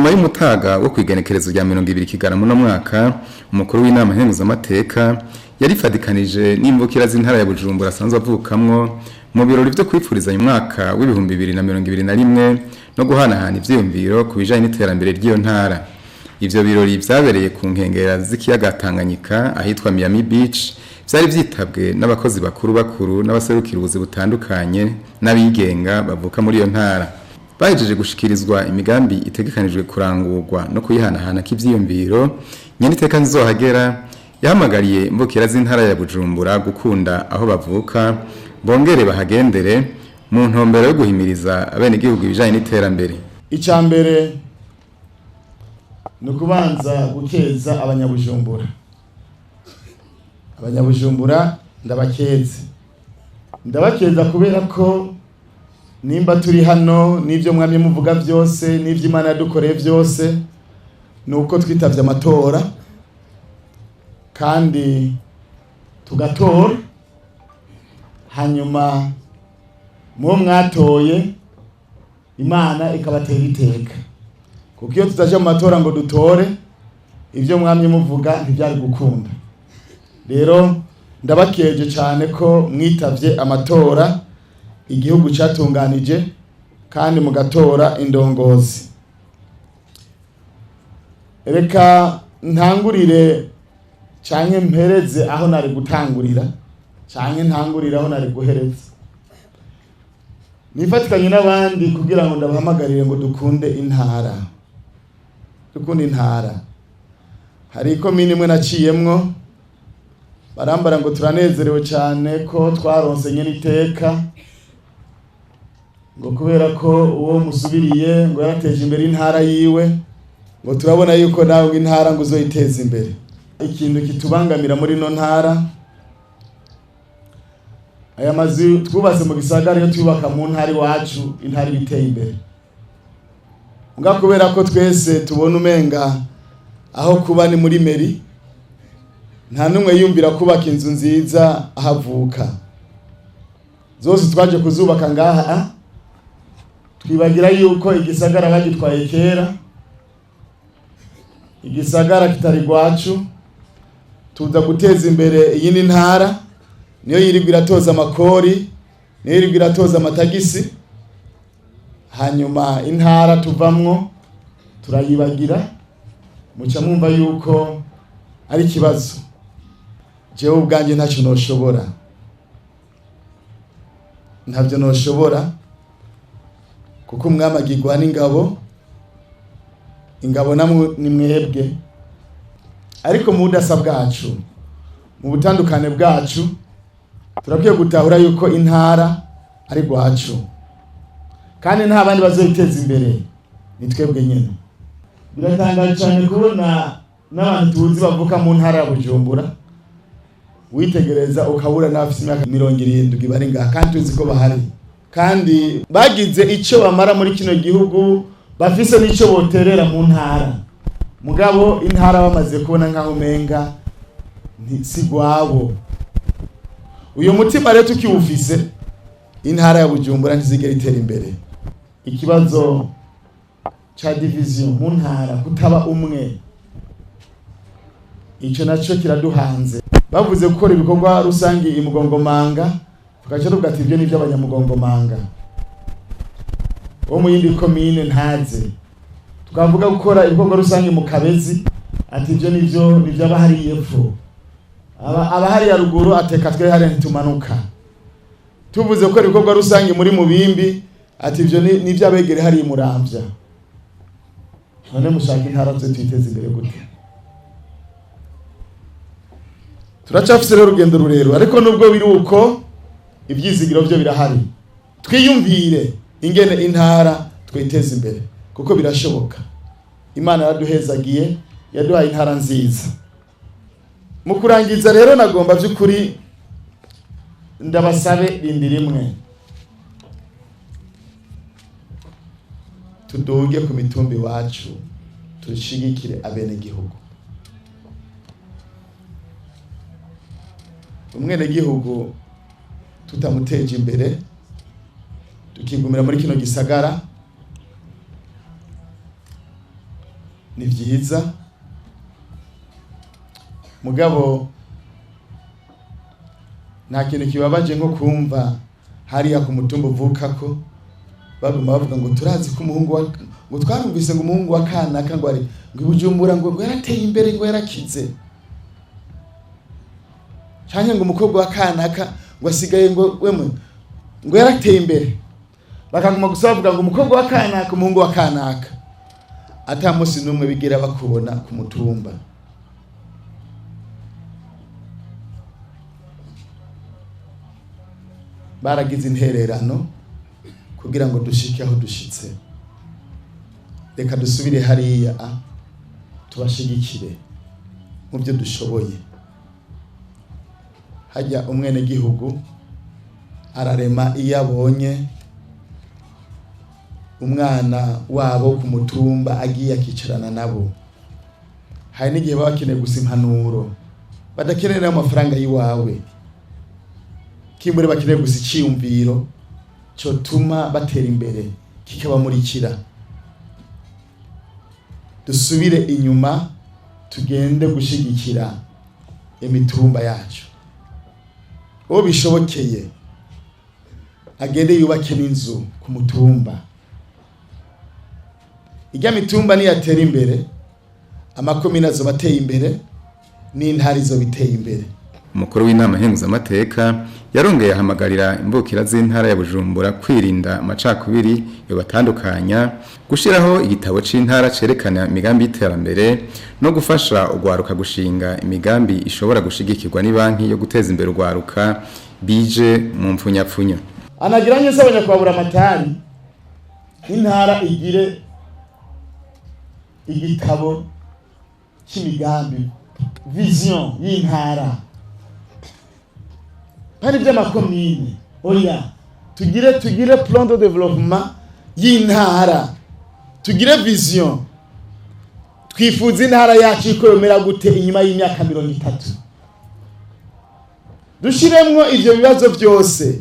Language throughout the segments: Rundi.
Inyuma y'umutaga wo kwigenekerezo rya 20 Kigarama no mwaka, umukuru w'inama nkenguzamateka yarifadikanije n'imvukira z'intara ya Bujumbura asanzwe avukamwo mu birori vyo kwifurizanya umwaka w'ibihumbi 2021 no guhanahana ivyiyumviro ku bijanye n'iterambere ry'iyo ntara. Ivyo birori vyabereye ku nkengera z'ikiyaga Tanganyika ahitwa Miami Beach, vyari vyitabwe n'abakozi bakuru bakuru n'abaserukira ubuzi butandukanye n'abigenga bavuka muri iyo ntara. Bahejeje gushikirizwa imigambi itegekanijwe kurangurwa no kuyihanahana k'ivyiyumviro, nyeniteka Nzohagera yahamagariye imvukira z'intara ya Bujumbura gukunda aho bavuka, bongere bahagendere mu ntumbero yo guhimiriza abenegihugu ibijanye n'iterambere. Icya mbere ni ukubanza gukeza abanyabujumbura. Abanyabujumbura ndabakeze, ndabakeza kubera ko nimba turi hano n'ibyo mwamye muvuga byose n'ibyo Imana yadukoreye byose, ni uko twitavye amatora kandi tugatora, hanyuma muwo mwatoye Imana ikabatera iteka. Kuko iyo tutaje mu matora ngo dutore, ibyo mwamye muvuga ntibyari gukunda. Rero ndabakeje cyane ko mwitavye amatora igihugu cyatunganije kandi mugatora indongozi. Reka ntangurire canke mpereze aho nari gutangurira, canke ntangurire aho nari guhereza. Nifatikanye n'abandi kugira ngo ndabahamagarire ngo dukunde intara. Dukunde intara. Hari ikomine imwe naciyemwo, barambara ngo turanezerewe cyane ko twaronse nyene iteka, ngo kubera ko uwo musubiriye ngo yarateje imbere intara yiwe, ngo turabona yuko nawe intara ngo uzoyiteza imbere. Ikintu kitubangamira muri no ntara, aya mazu twubatse mu gisagara, iyo twubaka mu ntara iwacu, intara ibiteye imbere. Mbwa kubera ko twese tubona umenga aho kuba ni muri meri, nta numwe yumvira kubaka inzu nziza ahavuka. Zose twaje kuzubaka ngaha, twibagira yuko igisagara bagitwaye kera, igisagara kitari gwacu. Tuza guteza imbere iyindi ntara, niyo yirirwa iratoza amakori, niyo yirirwa iratoza amatagisi, hanyuma intara tuvamwo turayibagira. Muca mwumva yuko ari ikibazo. Jewe ubwanjye ntacyo noshobora, ntabyo noshobora, kuko umwami agirwa n'ingabo, ingabo namwe ni mwebwe. Ariko mu budasa bwacu, mu butandukane bwacu, turakwiye gutahura yuko intara ari gwacu, kandi nta bandi bazoyiteza imbere, ni twebwe nyene. Biratangaje cyane kubona n'abantu tuzi bavuka mu ntara ya Bujumbura, witegereza ukabura n'abafite imyaka 70 bari ngaha, kandi tuzi ko bahari, kandi bagize icyo bamara muri kino gihugu, bafise n'icyo boterera mu ntara. Mugabo intara bamaze kubona nkaho umenga si gwabo. Uyu mutima rero tukiwufise, intara ya Bujumbura ntizigera itera imbere. Ikibazo ca division mu ntara, kutaba umwe, ico naco kiraduhanze. Bavuze gukora ibikorwa rusangi imugongomanga, tukaca tuvuga ati ibyo ni iby'abanyamugongomanga, wo mu yindi komine ntaze. Tukavuga gukora ibikorwa rusangi mu Kabezi, ati ibyo nivyo ni iby'abahari epfo, abahari ya ruguru ateka twe hariya ntitumanuka. Tuvuze gukora ibikorwa rusangi muri Mubimbi, ati ibyo ni iby'abegere hariya Muramvya. None mushaka intara twe twiteze imbere gute? Turacafise rero urugendo rurerure, ariko nubwo biri uko, ivyizigiro byo birahari. Twiyumvire ingene intara twiteze imbere, kuko birashoboka. Imana yaraduhezagiye, yaduhaye intara nziza. Mu kurangiza rero, nagomba by'ukuri ndabasabe rindi rimwe, tuduge ku mitumba iwacu, dushigikire abenegihugu. Umwenegihugu tutamuteje imbere, tukigumira muri kino gisagara, Ni vyiza, mugabo nta kintu kibabaje nko kumva hariya ku mutumba uvukako baguma bavuga ngo turazi ko umuhungu wa, ngo twarumvise ngo umuhungu wa kanaka ngo ari ngo Bujumbura ngo yarateye imbere, ngo yarakize, canke ngo umukobwa wa kanaka ngo asigaye ngo wemwe ngo yarateye imbere. Bakaguma gusa bavuga ngo umukobwa wa kanaka, umuhungu wa kanaka, ata munsi n'umwe bigera bakubona ku mutumba. Baragize intererano kugira ngo dushike aho dushitse. Reka dusubire hariya tubashigikire mu byo dushoboye. Hajya umwenegihugu ararema iyo abonye umwana wabo ku mutumba agiye akicarana nabo. Hari n'igihe baba bakeneye gusa impanuro, badakeneye n'amafaranga y'iwawe, kimbure bakeneye gusa iciyumviro cotuma batera imbere kikabamurikira. Dusubire inyuma tugende gushigikira imitumba yacu. Uwo bishobokeye agende yubake n'inzu ku mutumba. Ijya mitumba niyatera imbere, amakomine azoba ateye imbere n'intara izoba iteye imbere. Umukuru w'inama nkenguzamateka yarongeye ahamagarira imbukira z'intara ya Bujumbura kwirinda amacakubiri yobatandukanya, gushiraho igitabo c'intara cerekana imigambi y'iterambere no gufasha ugwaruka gushinga imigambi ishobora gushigikirwa n'ibanki yo guteza imbere ugwaruka bije mu mpfunyapfunyo. Anagira nyese abanyakwabura amatari, intara igire igitabo c'imigambi, vision y'intara, hari by'amakomine. Oya, tugire plan de développement y'intara, tugire vision. Twifuza intara yacu iko yomera gute inyuma y'imyaka 30. Dushiremwo ivyo bibazo byose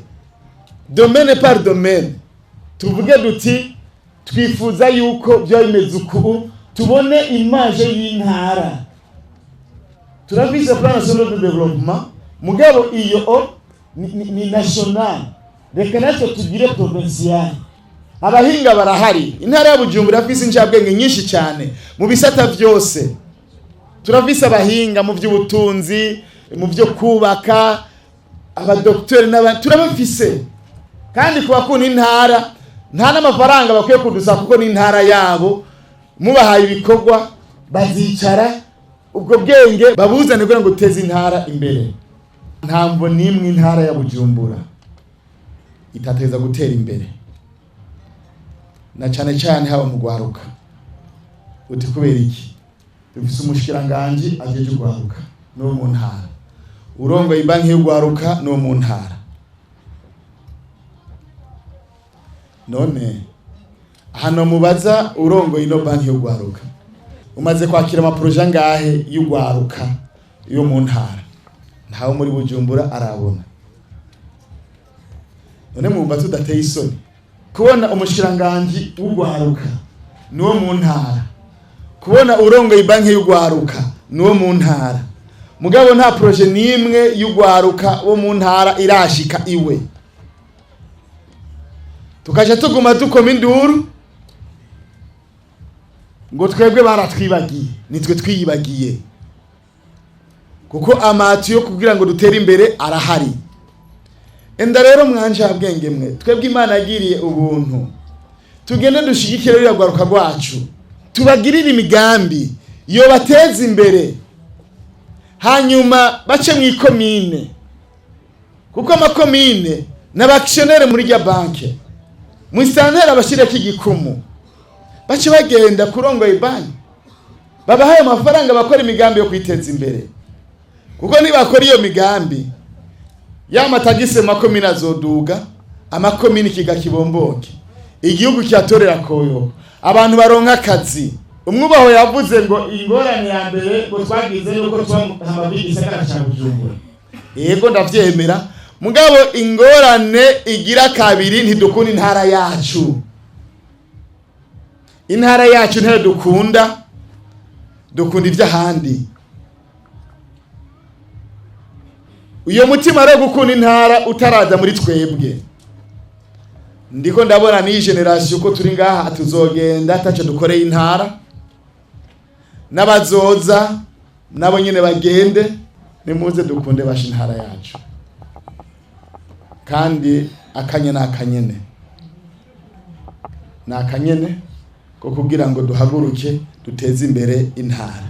domaine par domaine, tuvuge duti twifuza yuko byo bimeze uku, tubone image y'intara. Turafise plan national de développement, mugabo iyo o ni national, reka natwe tugire provincial. Abahinga barahari, intara ya Bujumbura irafise incabwenge nyinshi cyane mu bisata byose. Turafise abahinga mu by'ubutunzi, mu byo kubaka, abadokiteri n'abandi turabafise. Kandi ku bakunda intara nta n'amafaranga bakwiye kudusa, kuko ni intara yabo. Mubahaye ibikorwa bazicara, ubwo bwenge babuzane kugira ngo uteze intara imbere. Ntambo n'imwe intara ya Bujumbura itateza gutera imbere, na cyane cyane haba mu gwaruka. Uti kubera iki? Dufise umushikiranganje ajeje gwaruka no mu ntara, urongoye banki y'ugwaruka no mu ntara. None hano mubaza urongoye ino banki y'ugwaruka, umaze kwakira amaproje angahe y'ugwaruka yo mu ntara? Ntawe muri Bujumbura arabona. None mwumva tudateye isoni kubona umushikiranganje w'ugwaruka niwo mu ntara, kubona urongoye banki y'ugwaruka niwo mu ntara, mugabo nta proje nimwe y'ugwaruka wo mu ntara irashika iwe. Tukaja tuguma dukoma induru ngo twebwe baratwibagiye. Nitwe twiyibagiye, kuko amati yo kugira ngo dutere imbere arahari. Enda rero mwanje mwe, twebwe Imana yagiriye ubuntu, tugende dushigikire ruriya rwaruka rwacu, tubagirire imigambi yobateza imbere, hanyuma bace mu ikomine, kuko amakomine n'abakisiyonere muri rya banke, mu isantera abashyireko igikumu, bace bagenda kurongoye banki, babahaye amafaranga bakora imigambi yo kwiteza imbere. Kuko nibakora iyo migambi, ya matagisi makomine azoduga, amakomine ikiga kibomboke, igihugu cyatorera koyo, abantu baronka akazi. Umwubaho yavuze ngo ingorane ya mbere ngo twagize nuko twahama igisagara ca Bujumbura. Yego ndavyemera, mugabo ingorane igira kabiri, ntidukunda intara yacu. Intara yacu ntayo dukunda. Dukunda iby'ahandi. Uyo mutima rero gukunda intara utaraza muri twebwe, ndiko ndabona n'iyi generation uko turi ngaha tuzogenda ataco dukoreye intara, n'abazoza nabo nyene bagende. Nimuze dukunde basha intara yacu, kandi akanya ni akanyene, ni akanyene ko kugira ngo duhaguruke duteze imbere intara.